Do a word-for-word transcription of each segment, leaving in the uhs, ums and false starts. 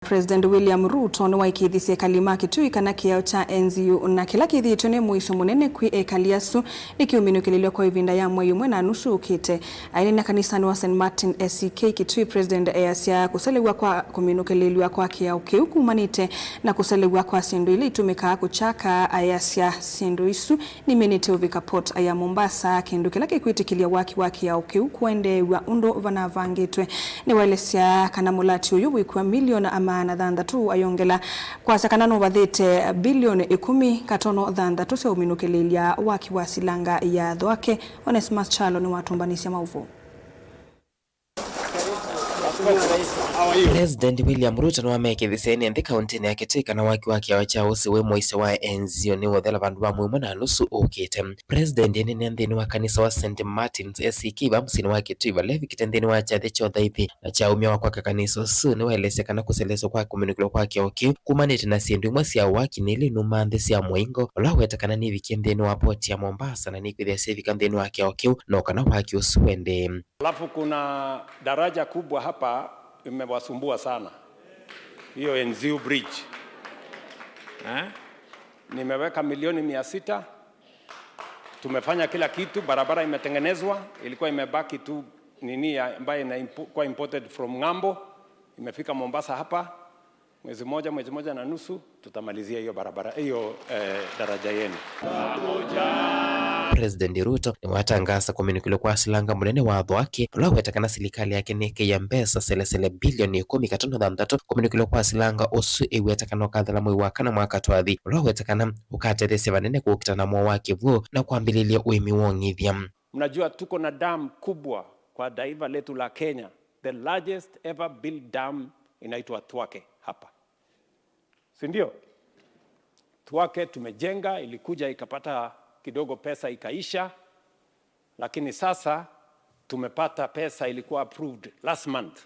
President William Ruto nĩwaĩkĩĩthisye ekali ma Kitui kana kĩao kya N Z U na kĩla kĩthĩĩtwe nĩ mũisyo mũnene kwĩ ekali asu nĩkĩũminũkĩlĩlw'a kwa ĩvinda ya mwei ũmwe na nusu ũkĩte. Aineena kanisanĩ wa Saint Martin A C K Kitui, President easya kũselew'a kwa kũminũkĩlĩlw'a kwa kĩao kĩu kumanĩte na kũselew'a kwa syĩndũ ila itũmĩkaa kũkyaka. Ayasya syĩndũ isu niminĩte ũvika port ya Mombasa, kĩndũ kĩla kĩkwĩtĩkĩlya waki wa kĩao kĩu kũendeew'a ũndũ vanavangĩtwe. Nĩwaelesya kana mũlati ũyũ wĩkw'a milioni maana thanthatũ, ayongela kwasya kana nũvathĩte bilioni ĩkũmi katono thanthatũ sya ũminũkĩlĩlya waki wa silanga ya Thwake. Onesmus Kyalo nĩwatũmbanĩsya maũvoo. President William Ruto nĩwamekĩthisye ene nthĩ kaũntĩnĩ ya Kitui kana waki wa kĩao kya ũsĩ wĩ mũisyo wa N Z U nĩũthela vandũ va mwei ũmwe na nusu ũkĩte. President ene nthĩnĩ wa kanisa wa Saint Martin's A C K va mũsyĩnĩ wa Kitui vala evikĩte nthĩnĩ wa kyathĩ kya ũthaithi na kya umya wa kwaka kanisa ũsu, nĩwaelesya kana kũseleswa kwa kũminũkĩlwa kwa kĩao kĩu kumanĩte na syĩndũ imwe sya waki nĩ ila inuma nthĩ sya mũingo, ũla waweta kana nĩvikie nthĩnĩ wa poti ya Mombasa na nĩkwĩthĩa syavika nthĩnĩ wa kĩao kĩu no kana waki ũsu ũendee. Alafu kuna daraja kubwa hapa imewasumbua sana. Hiyo N Z U Bridge. Eh? Nimeweka milioni mia sita. Tumefanya kila kitu, barabara imetengenezwa, ilikuwa imebaki tu nini ya, ambayo ina impo-, kwa imported from ng'ambo, imefika Mombasa hapa. Mwezi moja, mwezi moja na nusu, tutamalizia hiyo barabara, hiyo, eh, daraja yenu. President Ruto nĩwatangaasa kũminũkĩlw'a kwa silanga mũnene wa Thwake, ũla waweta kana silikalĩ yake nĩkĩĩa mbesa selesele bilioni ĩkũmi katono thanthatũ kũminũkĩlw'a kwa silanga ũsu, ĩweta kana ũkathela mwei wa kana mwaka twathi, ũla waweta kana ũkatetheesya vanene kũkita na mwa wa kĩw'ũ na kwambĩlĩlya ũĩmi wa ũng'ithya. Mnajua tuko na dam kubwa kwa taifa letu la Kenya, the largest ever built dam inaitwa Thwake hapa. Si ndio? Thwake tumejenga, ilikuja ikapata kidogo pesa ikaisha, lakini sasa tumepata pesa, ilikuwa approved last month.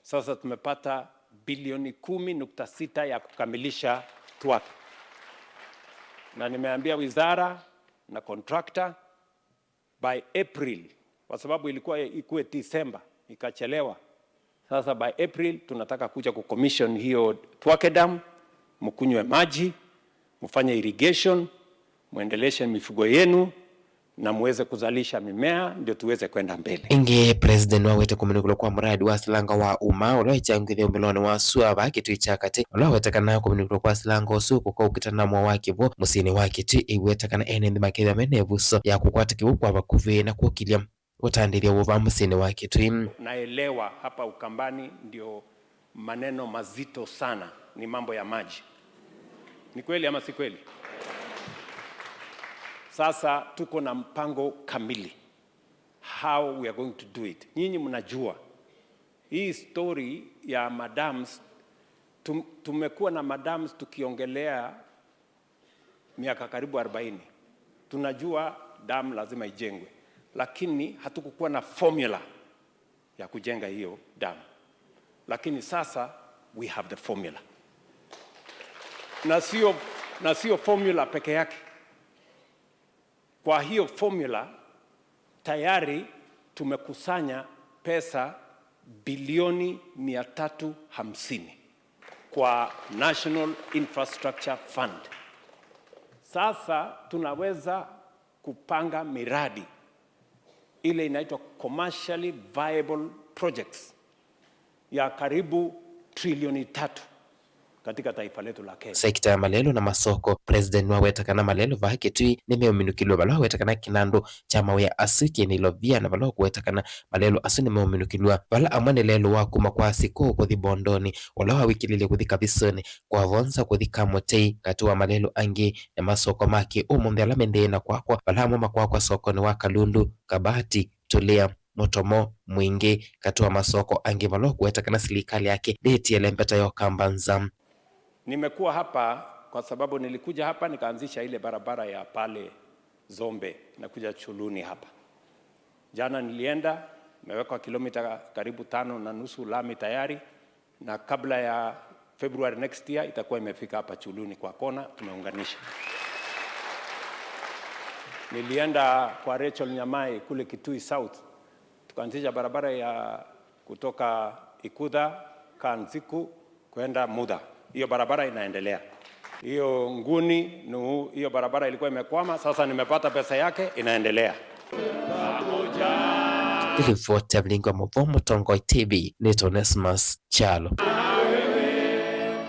Sasa tumepata bilioni kumi nukta sita ya kukamilisha Thwake. Na nimeambia wizara na contractor, by April, kwa sababu ilikuwa ikuwe December, ikachelewa. Sasa by April tunataka kuja kucommission hiyo Thwake Dam, mkunywe maji, mfanye irrigation, muendeleshe mifugo yenu na muweze kuzalisha mimea ndio tuweze kwenda mbele. Ĩngĩ, President nĩwawete kũminũkĩlwa kwa mũradi wa silanga wa Uma ũla wĩkyangĩthya ũmĩlonĩ wa sua va Kitui kya katĩ, ũla waweta kana kũminũkĩlwa kwa silanga ũsu kũkaũkita na mwa wa kĩw'ũ mũsyĩnĩ wa Kitui, ĩweta kana ene nthĩ makethĩwa mena ĩvuso ya kũkwata kĩw'ũ kwa vakuvĩ na kũkĩlya ũtandĩthya wũva mũsyĩnĩ wa Kitui. Naelewa hapa Ukambani ndio maneno mazito sana ni mambo ya maji. Ni kweli ama si kweli? Sasa tuko na mpango kamili how we are going to do it. Nyinyi mnajua hii story ya madams, tum-, tumekuwa na madams tukiongelea miaka karibu arobaini. Tunajua dam lazima ijengwe, lakini hatukukuwa na formula ya kujenga hiyo dam. Lakini sasa we have the formula. Na sio, na sio formula peke yake. Kwa hiyo formula tayari tumekusanya pesa bilioni mia tatu hamsini kwa National Infrastructure Fund. Sasa tunaweza kupanga miradi ile inaitwa commercially viable projects ya karibu trilioni tatu katika taifa letu la Kenya. Sekita ya malelũ na masoko, President nĩwaweta kana malelũ vaa Kitui nĩmeũminũkĩlw'a vala waweta kana kĩnandũ kya mawĩa asu kĩ Nailovia na vala ũkũweta kana malelũ asu nĩmeũminũkĩlw'a, vala amwe nĩ lelũ wa kuma kwa Sikũ kũthi Bondoni, ũla wawĩkĩlĩlye kũthi Kavisonĩ, kwa Vonza kũthi Kamũtei, katĩ wa malelũ angĩ nĩ masoko ma kĩ ũmũnthĩ ala mendeee na kwakwa, vala amwe makwakwa sokonĩ wa Kalundu, Kabati, Tũlĩa, Mũtomo, Mwingĩ, katĩ wa masoko angĩ vala ũkũweta kana silikalĩ yake ndĩĩtie lembeta ya Ũkamba nza. Nimekuwa hapa kwa sababu nilikuja hapa nikaanzisha ile barabara ya pale Zombe inakuja Chuluni hapa. Jana nilienda, imewekwa kilomita karibu tano na nusu lami tayari, na kabla ya February next year itakuwa imefika hapa Chuluni kwa kona, tumeunganisha. Nilienda kwa Rachel Nyamai kule Kitui South, tukaanzisha barabara ya kutoka Ikudha, Kanziku, kwenda Mutha. Hiyo barabara inaendelea. Hiyo Nguni, Nuhu, hiyo barabara ilikuwa imekwama, sasa nimepata pesa yake, inaendelea. Nĩ riboti ya Vilingi wa Mũvoo, Mũtongoi T V, nĩtwa Onesmus Kyalo.